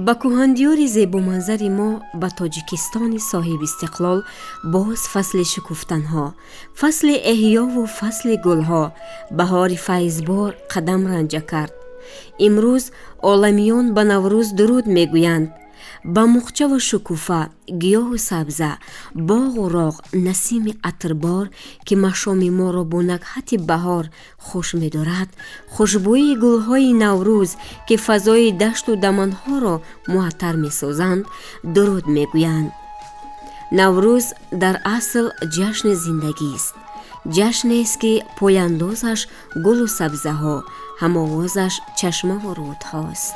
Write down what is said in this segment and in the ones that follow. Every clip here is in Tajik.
Ба кӯҳандиёри зебоманзари мо, ба Тоҷикистони соҳибистиқлол, боз фасли шукуфтанҳо, фасли эҳёву фасли гулҳо, баҳори файзбор қадам ранҷа кард. Имрӯз оламиён ба Наврӯз дуруд мегӯянд. Ба муқчаву шукуфа, гиёҳу сабза, боғу роғ, насими атрбор, ки машоми моро бо накҳати баҳор хуш медорад, хушбӯии гулҳои Наврӯз, ки фазои дашту даманҳоро муаттар месозанд, дуруд мегӯянд. Наврӯз дар асл ҷашни зиндагист, ҷашнест, ки пояндозаш гулу сабзаҳо, ҳамовозаш чашмаву рӯдҳост.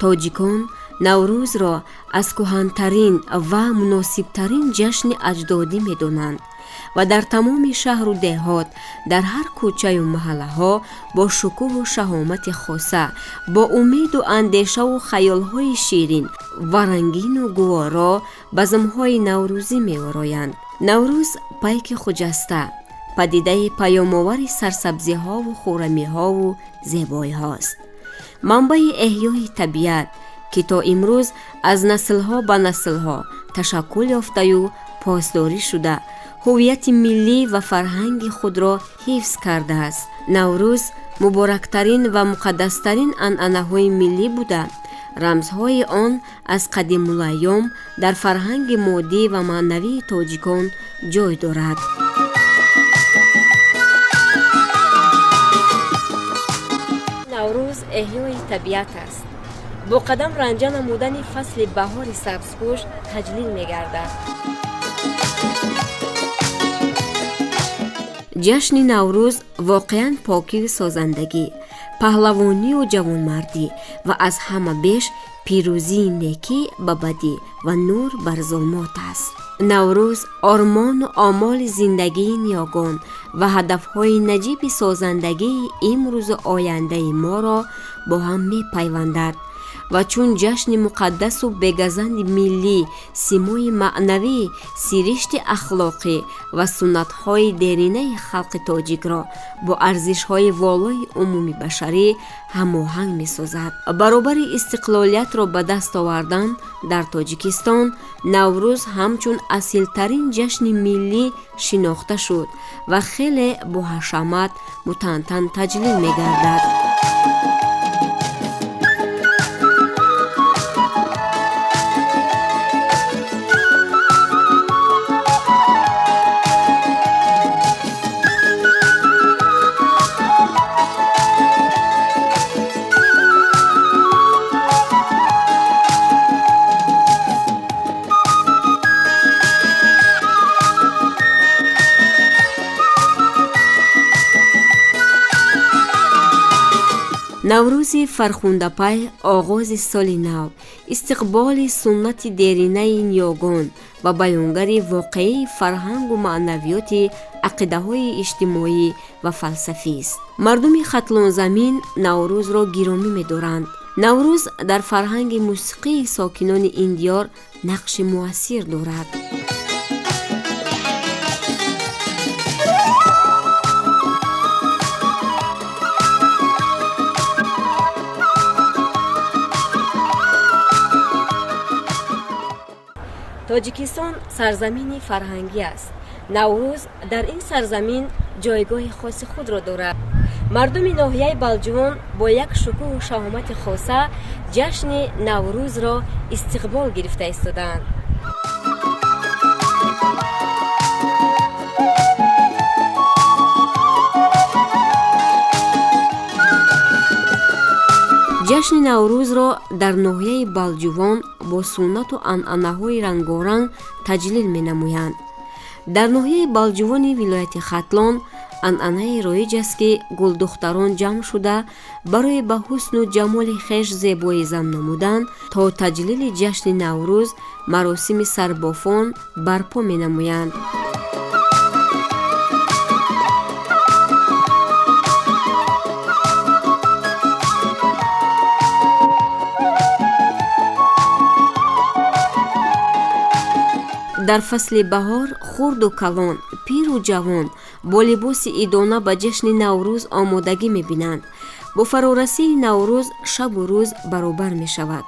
Тоҷикон Наврӯзро аз кӯҳантарин ва муносибтарин ҷашни аҷдодӣ медонанд ва дар тамоми шаҳру деҳот, дар ҳар кӯчаю маҳаллаҳо бо шукӯҳу шаҳомати хоса, бо умеду андешаву хаёлҳои ширин ва рангину гуворо базмҳои наврӯзӣ меороянд. Наврӯз пайки хуҷаста, падидаи паёмовари сарсабзиҳову хуррамиҳову зебоиҳост, манбаи эҳёи табиат, ки то имрӯз аз наслҳо ба наслҳо ташаккул ёфтаю посдорӣ шуда, ҳуввияти миллӣ ва фарҳанги худро ҳифз кардааст. Наврӯз муборактарин ва муқаддастарин анъанаҳои миллӣ буда, рамзҳои он аз қадимулайём дар фарҳанги моддӣ ва маънавии тоҷикон ҷой дорад. Наврӯз эҳёи табиат аст. Бо қадам ранҷа намудани фасли баҳори сабзпӯш таҷлил мегардад. Ҷашни Наврӯз воқеан покию созандагӣ, паҳлавонию ҷавонмардӣ ва аз ҳама беш пирӯзии некӣ ба бадӣ ва нур бар зулмот аст. Наврӯз ормону омоли зиндагии ниёгон ва ҳадафҳои наҷиби созандагии имрӯзу ояндаи моро бо ҳам мепайвандад ва чун ҷашни муқаддасу бегазанди миллӣ симои маънавӣ, сиришти ахлоқӣ ва суннатҳои деринаи халқи тоҷикро бо арзишҳои волои умумибашарӣ ҳамоҳанг месозад. Баробари истиқлолиятро ба даст овардан дар Тоҷикистон Наврӯз ҳамчун асилтарин ҷашни миллӣ шинохта шуд ва хеле боҳашамат мутантан таҷлил мегардад. Наврӯзи фархундапай оғози соли нав, истиқболи суннати деринаи ниёгон ва баёнгари воқеии фарҳангу маънавиёти ақидаҳои иҷтимоӣ ва фалсафист. Мардуми Хатлонзамин Наврӯзро гиромӣ медоранд. Наврӯз дар фарҳанги мусиқии сокинони ин диёр нақши муассир дорад. Тоҷикистон сарзамини фарҳангӣ аст. Наврӯз дар ин сарзамин ҷойгоҳи хоси худро дорад. Мардуми ноҳияи Балҷувон бо як шукӯҳу шаҳомати хоса ҷашни Наврӯзро истиқбол гирифта истодаанд. Ҷашни Наврӯзро дар ноҳияи Балҷувон бо суннату анъанаҳои рангоранг таҷлил менамоянд. Дар ноҳияи Балҷувони вилояти Хатлон анъанаи роиҷ аст, ки гулдухтарон ҷамъ шуда, барои ба ҳусну ҷамоли хеш зебоӣ зам намудан то таҷлили ҷашни Наврӯз маросими сарбофон барпо менамоянд. Дар фасли баҳор хурду калон, пиру ҷавон бо либоси идона ба ҷашни Наврӯз омодагӣ мебинанд. Бо фарорасии Наврӯз шабу рӯз баробар мешавад,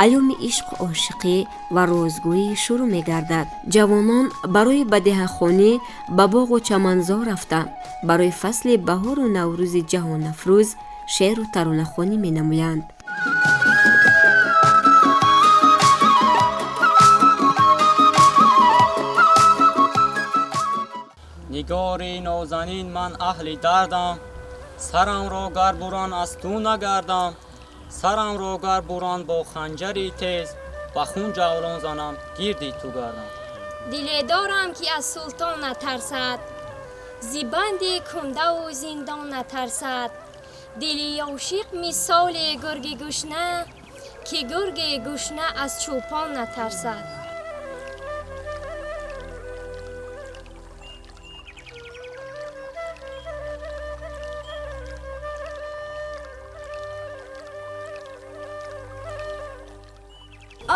айёми ишқу ошиқӣ ва розгӯӣ шурӯъ мегардад. Ҷавонон барои ба деҳахонӣ ба боғу чаманзор рафта, барои фасли баҳору Наврӯзи ҷаҳонафрӯз шеъру таронахонӣ менамоянд. Нигори нозанин, ман аҳли дардам, сарамро гар буран, аз ту нагардам. Сарамро гар буран бо ханҷари тез, ба хун ҷавлон занам, гирди ту гардам. Диле дорам, ки аз султон натарсад, зи банди кундаву зиндон натарсад. Дили ошиқ мисоли гурги гушна, ки гурги гушна аз чӯпон натарсад.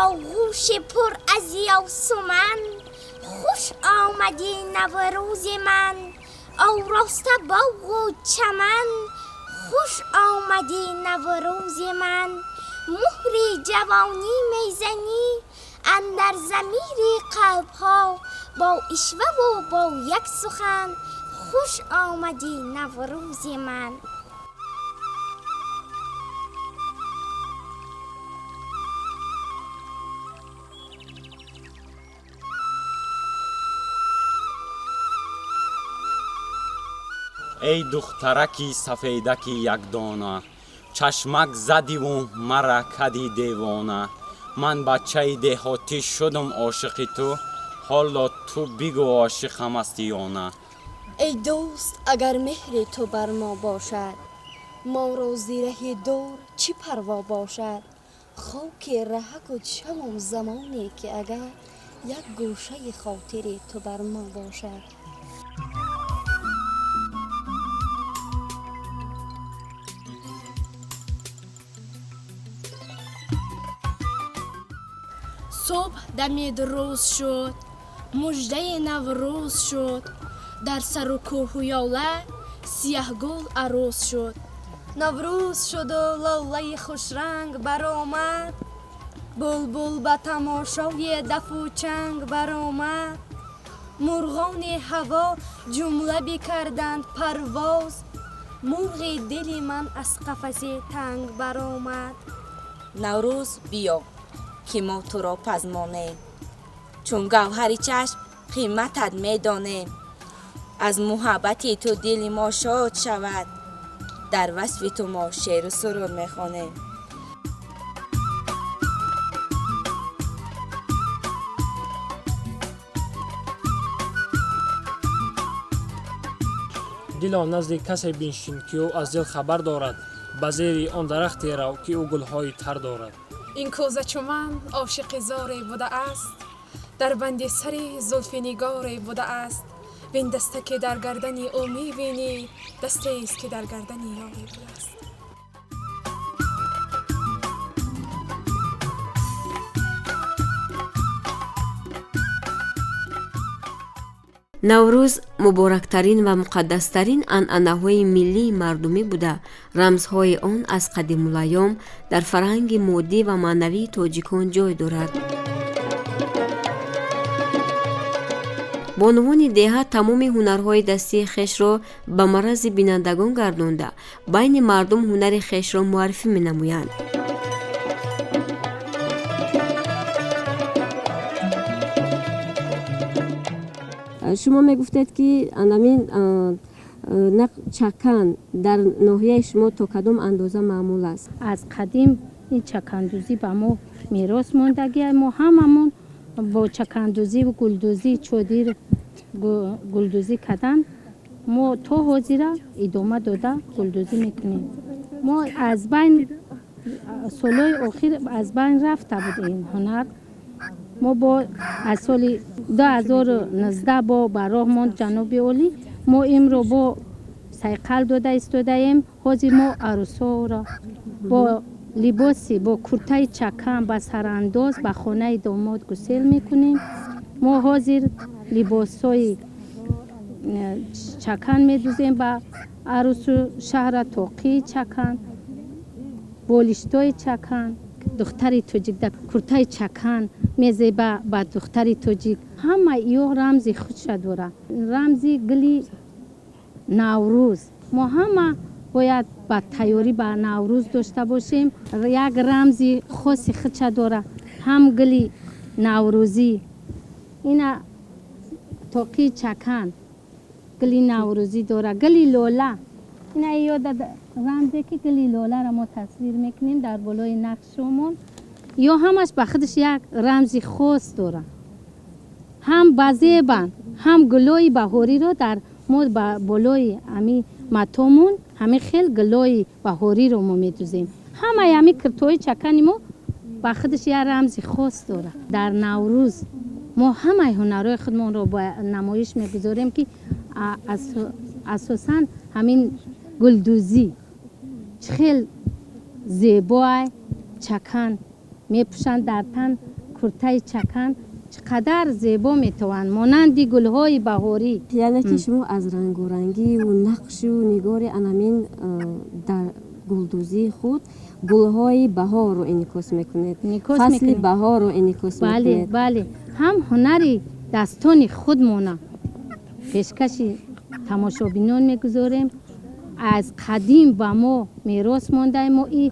Оғӯши пур аз ёсуман, хуш омадӣ, Наврӯзи ман. Ороста боғу чаман, хуш омадӣ, Наврӯзи ман. Муҳри ҷавонӣ мезанӣ андар замири қалбҳо, бо ишваву бо як сухан, хуш омадӣ, Наврӯзи ман. Эй духтараки сафедаки якдона, чашмак задиву мара кади девона. Ман бачаи деҳотӣ шудум ошиқи ту, ҳоло ту бигӯ, ошиқам астӣ ё на? Эй дӯст, агар меҳри ту бар мо бошад, моро зи раҳи дур чӣ парво бошад? Хоки раҳаку шавам замоне, ки агар як гӯшаи хотири ту бар мо бошад. Субҳ дамид, рӯз шуд, муждаи Наврӯз шуд. Дар сару кӯҳу ёла сияҳгул арӯз шуд. Наврӯз шуду лолаи хушранг баромад, булбул ба тамошои дафу чанг баромад. Мурғони ҳаво ҷумла бикарданд парвоз, мурғи дили ман аз қафаси танг баромад. Наврӯз биё, ки мо туро пазмонем, чун гавҳари чашм қиматат медонем. Аз муҳаббати ту дили мо шод шавад, дар васфи ту мо шеъру суруд мехонем. Дило, назди касе биншин, ки ӯ аз дил хабар дорад. Ба зери он дарахте рав, ки ӯ гулҳои тар дорад. Ин кӯза чуман ошиқи зоре будааст, дар банди сари зулфи нигоре будааст. Вин даста, ки дар гардани ӯ мебинӣ, дастаест, ки дар гардани ёре будааст. Наврӯз муборактарин ва муқаддастарин анъанаҳои миллии мардумӣ буда, рамзҳои он аз қадимулайём дар фарҳанги моддӣ ва маънавии тоҷикон ҷой дорад. Бонувони деҳа тамоми ҳунарҳои дастии хешро ба маррази бинандагон гардонда, байни мардум ҳунари хешро муаррифӣ менамоянд. Шумо мегуфтед, ки анамин чакан дар ноҳияи шумо то кадом андоза маъмул аст? Аз қадим ин чакандӯзӣ ба мо мерос мондагӣ. Мо ҳамамон бо чакандӯзиву гулдӯзӣ, чодир гулдӯзӣ кардан мо то ҳозира идома дода гулдӯзӣ мекунем. Мо аз байн солҳои охир аз байн рафта буд ин ҳунар. Мо бо аз соли 2019 бо ба роҳ монд. Ҷаноби олӣ, мо имро бо сайқал дода истодаем. Ҳозир мо арӯсҳоро бо либоси, бо куртаи чакан, ба сарандоз ба хонаи домод гусел мекунем. Мо ҳозир либосҳои чакан медӯзем ба арӯсу шаҳра, тоқии чакан, болиштҳои чакан. Духтари тоҷик дар куртаи чакан мезеба ба духтари тоҷик. Ҳама ё рамзи худша дорад, рамзи гули Наврӯз. Мо ҳама бояд ба тайёрӣ ба Наврӯз дошта бошем. Як рамзи хоси худша дорад, ҳам гули наврӯзӣ, ина тоқии чакан гули наврӯзӣ дорад, гули лола, ина ёда рамзе ки гули лоларо мо тасвир мекунем дар болои нақшомон. Ё ҳамаш ба худаш як рамзи хос дорад, ҳам ба зебанд, ҳам гулои баҳориро дар мо ба болои ҳами матомон ҳами хел гулои баҳориро мо медӯзем. Ҳамаи ҳами киртои чакани мо ба худаш як рамзи хос дорад. Дар Наврӯз мо ҳамаи ҳунарҳои худмонро ба намоиш мегузорем, ки асосан ҳамин гулдӯзӣ чӣ хел зебоай. Чакан мепӯшанд дар тан, куртаи чакан чӣ қадар зебо метаванд, монанди гулҳои баҳорӣ. Яъне ки шумо аз рангорангию нақшу нигори анамин дар гулдӯзии худ гулҳои баҳорро инъикос мекунед, фасли баҳорро инъикос мекунед. Бале, ҳам ҳунари дастони худмона пешкаши тамошобинон мегузорем. Аз қадим ба мо мерос мондаи мо и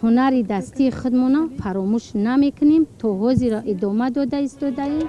ҳунари дастии худмона фаромӯш намекунем, то ҳозиро идома дода истодаем.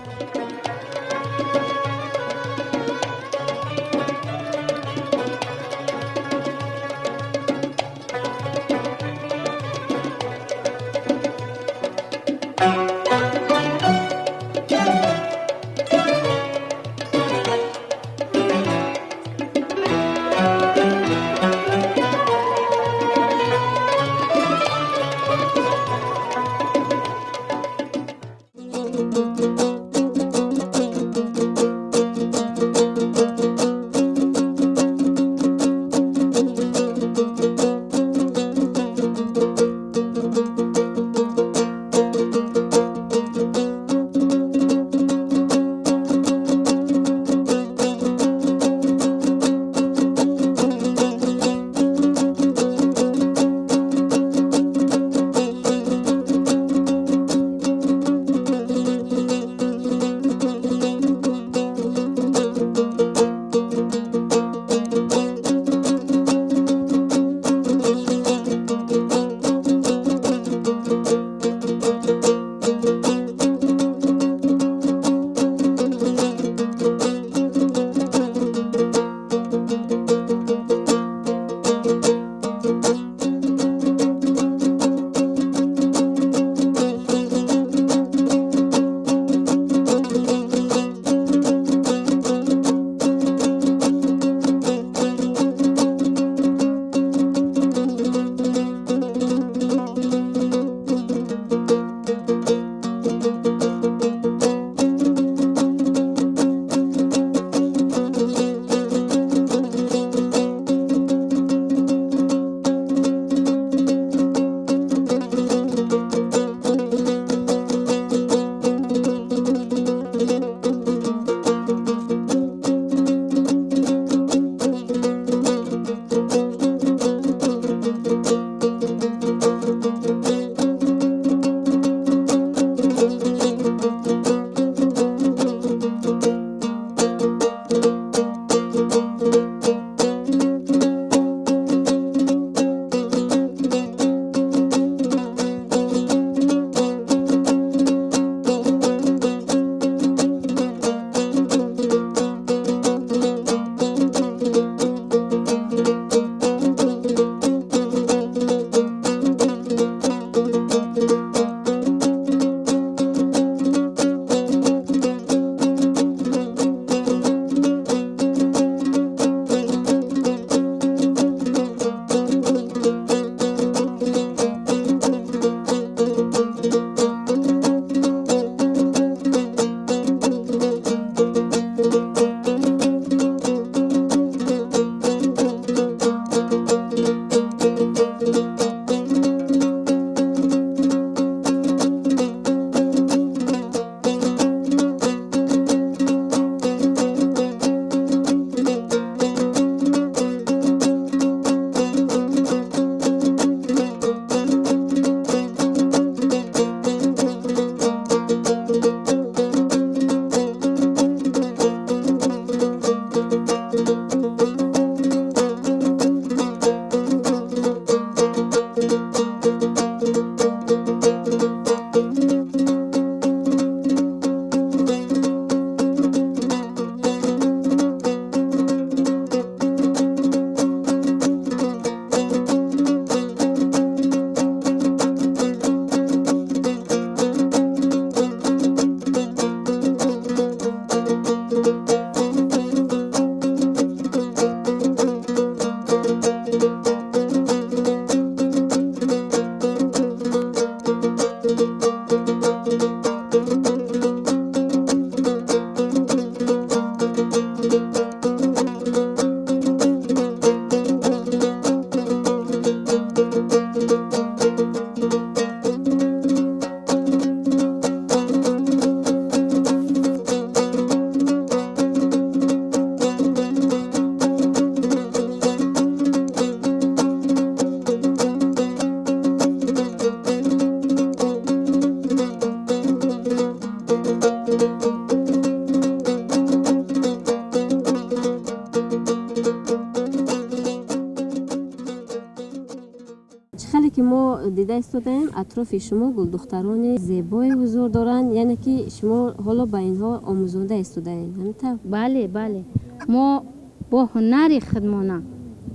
Хеле ки мо дида истодаем, атрофи шумо гулдухтарони зебое ҳузур доранд, яъне ки шумо ҳоло ба инҳо омӯзонда истодаед, ҳамин тавр? Бале, бале, мо бо ҳунари худмона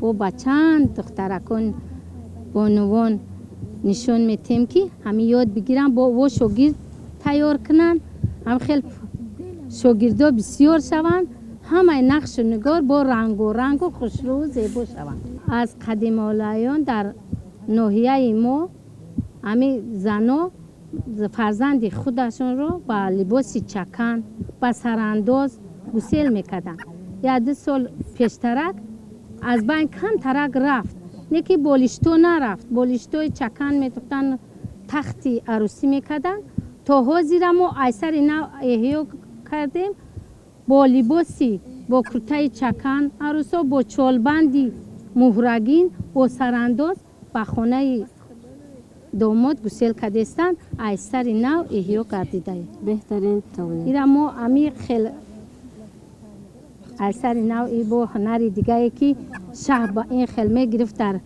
бо ба чанд духтаракон, бонувон нишон метиҳем, ки ҳамин ёд бигиранд, бо во шогирд тайёр кунанд, ҳам хел шогирдо бисёр шаванд, ҳамаи нақшу нигор бо рангу рангу хушрӯу зебо шаванд. Аз қадимулайём дар ноҳияи мо ҳамин зано фарзанди худашонро ба либоси чакан, ба сарандоз гусел мекарданд. Як ду сол пештарак аз байн камтарак рафт, не ки болишто нарафт, болиштои чакан медухтанд, тахти арӯсӣ мекарданд. То ҳозира мо айсари нав эҳё кардем, бо либоси, бо куртаи чакан арӯсо, бо чолбанди муҳрагин, бо сарандоз ба хонаи домод гусел кардестанд. Айсари нав эҳё гардидаем. Беҳтарин. Ира мо ами хел айсари нав и бо ҳунари дигае, ки шаҳ ба ин хел мегирифт дар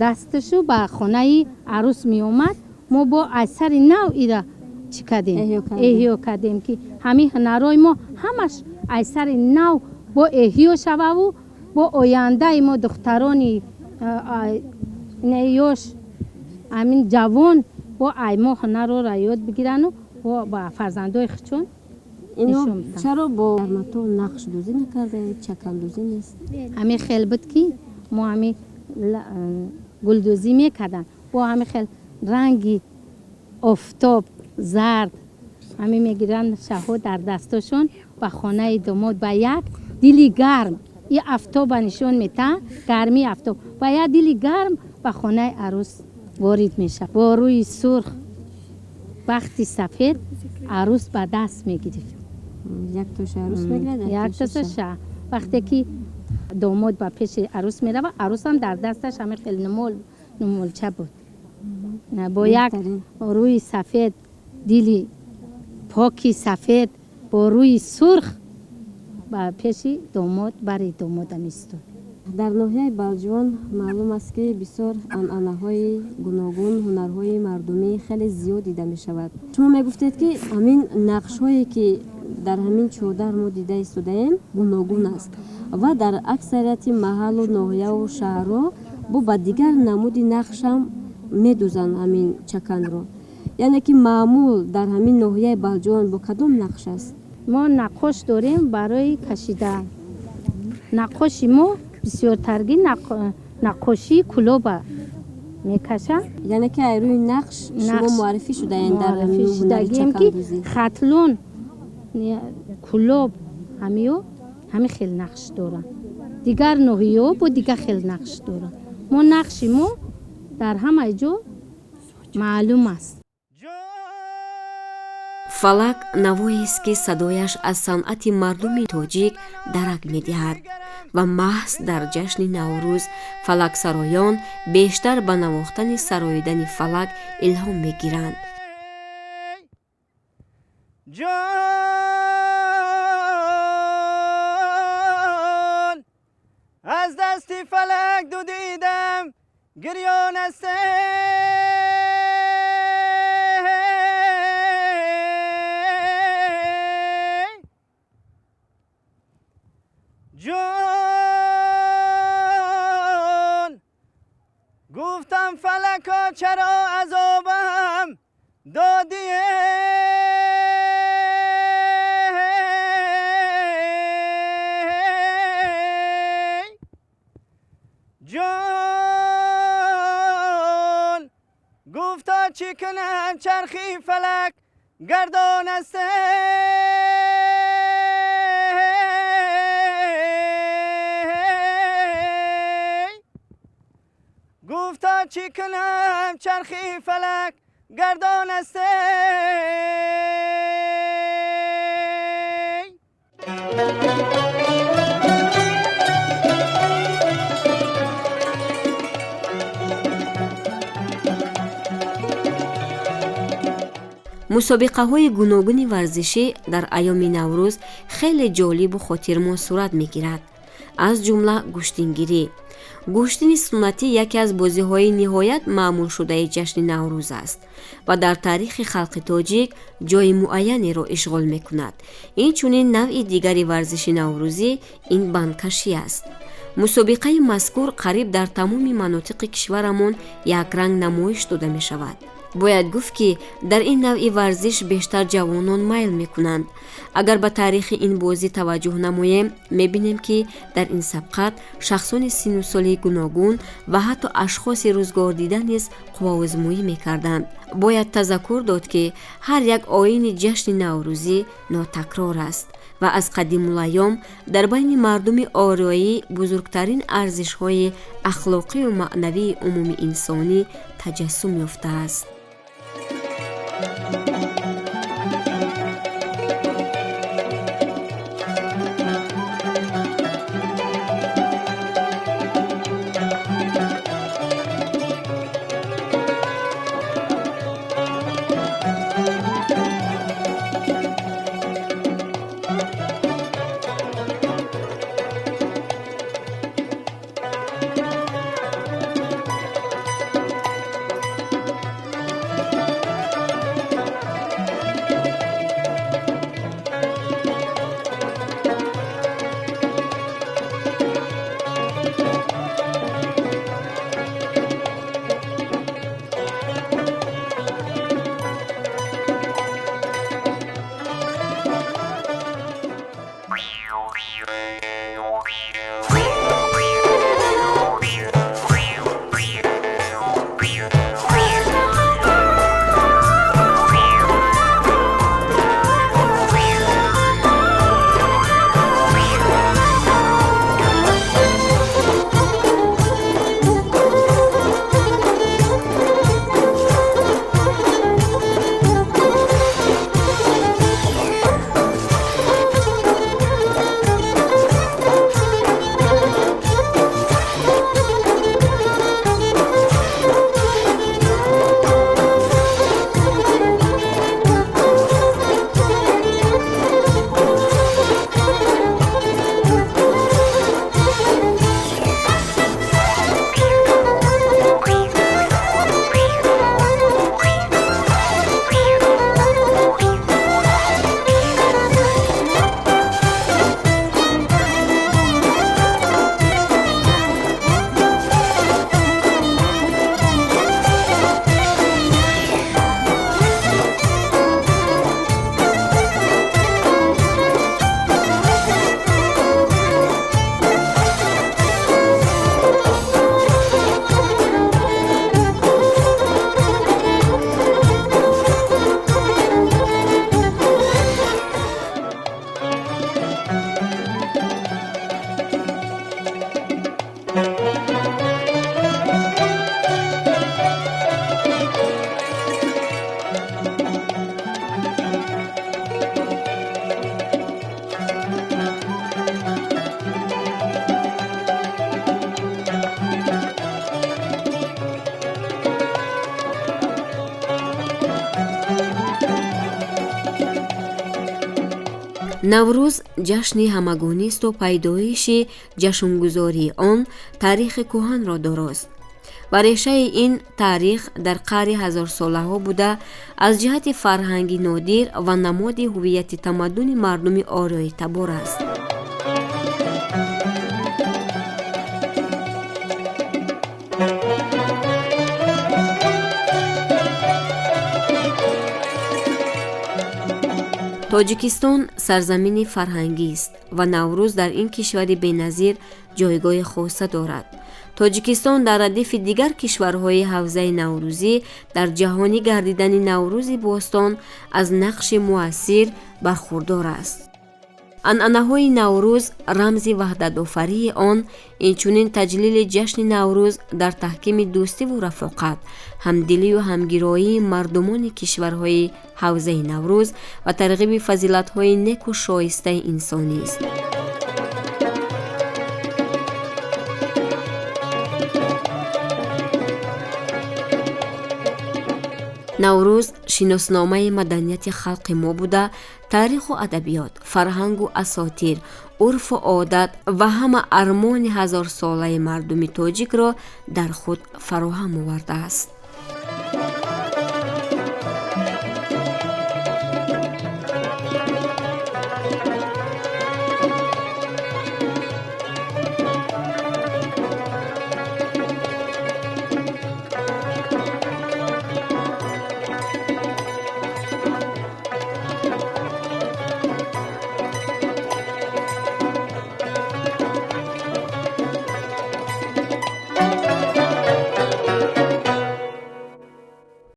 дасташу ба хонаи арӯс меомад, мо бо айсари нав ира чӣ кардем, эҳё кардем, ки ҳамин ҳунарҳои мо ҳамаш айсари нав бо эҳё шававу бо ояндаи мо духтарони ёш, ҳамин ҷавон бо ай мо ҳунарҳоро ёд бигирану бо ба фарзандои худшон. Ино чаро бо дармато нақшдӯзӣ накардаед, чакандӯзӣ нест? Ҳамин хел буд, ки мо ҳамин гулдӯзӣ мекарданд, бо ҳамин хел ранги офтоб зард ҳамин мегиранд шаҳо дар дастошон, ба хонаи домод ба як дили гарм, и афтоба нишон метаҳанд, гармии афтоб, ба як дили гарм ба хонаи арӯс ворид мешавад. Бо рӯи сурх, бахти сафед арӯс ба даст мегирифт. Яктоша шаҳ. Вақте ки домод ба пеши арӯс меравад, арӯсам дар дасташ ҳамин хел нумолча буд, бо як рӯи сафед, дили поки сафед, бо рӯи сурх ба пеши домод, бари домода меистод. Дар ноҳияи Балҷувон маълум аст, ки бисёр анъанаҳои гуногун, ҳунарҳои мардумӣ хеле зиёд дида мешавад. Шумо мегуфтед, ки ҳамин нақшҳое, ки дар ҳамин чодар мо дида истодаем, гуногун аст ва дар аксарияти маҳаллу ноҳияву шаҳрҳо бо ба дигар намуди нақшам медӯзанд ҳамин чаканро. Яъне ки маъмул дар ҳамин ноҳияи Балҷувон бо кадом нақш аст? Мо наққош дорем барои кашидан. Наққоши мо бисёртарги наққошии Кулоба мекашанд. Яъне ки ай рӯи нақш шумо муаррифӣ шудаен дар шудагием, ки Хатлон, Кулоб, ҳамиё ҳамин хел нақш доранд, дигар ноҳияҳо бо дигар хел нақш доранд. Мо нақши мо дар ҳамаи ҷо маълум аст. Фалак навоест, ки садояш аз санъати мардуми тоҷик дарак медиҳад ва маҳз дар ҷашни Наврӯз фалаксароён бештар ба навохтани сароидани фалак илҳом мегиранд. Ҷон аз дасти фалак ду дидам гирён аст. Ҷон гуфтам: фалако, чаро азобам додие? Ҷон гуфта: чӣ кунам, чархи фалак гардон аст. Гуфта: чӣ кунам, чархи фалак гардон аст. Мусобиқаҳои гуногуни варзишӣ дар айёми Наврӯз хеле ҷолибу хотирмон сурат мегирад, аз ҷумла гӯштингирӣ. Гӯштини суннатӣ яке аз бозиҳои ниҳоят маъмулшудаи ҷашни Наврӯз аст ва дар таърихи халқи тоҷик ҷойи муайянеро ишғол мекунад. Инчунин навъи дигари варзиши наврӯзӣ ин бандкашӣ аст. Мусобиқаи мазкур қариб дар тамоми манотиқи кишварамон якранг намоиш дода мешавад. Бояд гуфт, ки дар ин навъи варзиш бештар ҷавонон майл мекунанд. Агар ба таърихи ин бозӣ таваҷҷӯҳ намоем, мебинем, ки дар ин сабқат шахсони синну соли гуногун ва ҳатто ашхоси рӯзгордида низ қувваозмоӣ мекарданд. Бояд тазаккур дод, ки ҳар як оини ҷашни наврӯзӣ нотакрор аст ва аз қадимулайём дар байни мардуми ориёӣ бузургтарин арзишҳои ахлоқию маънавии умумиинсонӣ таҷассум ёфтааст. Наврӯз ҷашни ҳамагонисту пайдоиши ҷашнгузории он таърихи кӯҳанро дорост ва решаи ин таърих дар қаъри ҳазорсолаҳо буда, аз ҷиҳати фарҳанги нодир ва намоди ҳуввияти тамаддуни мардуми ориёитабор аст. Тоҷикистон сарзамини фарҳангист ва Наврӯз дар ин кишвари беназир ҷойгоҳи хоса дорад. Тоҷикистон дар радифи дигар кишварҳои ҳавзаи наврӯзӣ дар ҷаҳонӣ гардидани Наврӯзи бостон аз нақши муассир бархурдор аст. Анъанаҳои Наврӯз, рамзи ваҳдатофарии он, инчунин таҷлили ҷашни Наврӯз дар таҳкими дӯстиву рафоқат, ҳамдилию ҳамгироии мардумони кишварҳои ҳавзаи Наврӯз ва тарғиби фазилатҳои неку шоистаи инсонист. Наврӯз шиносномаи маданияти халқи мо буда, таъриху адабиёт, фарҳангу асотир, урфу одат ва ҳама армони ҳазорсолаи мардуми тоҷикро дар худ фароҳам овардааст.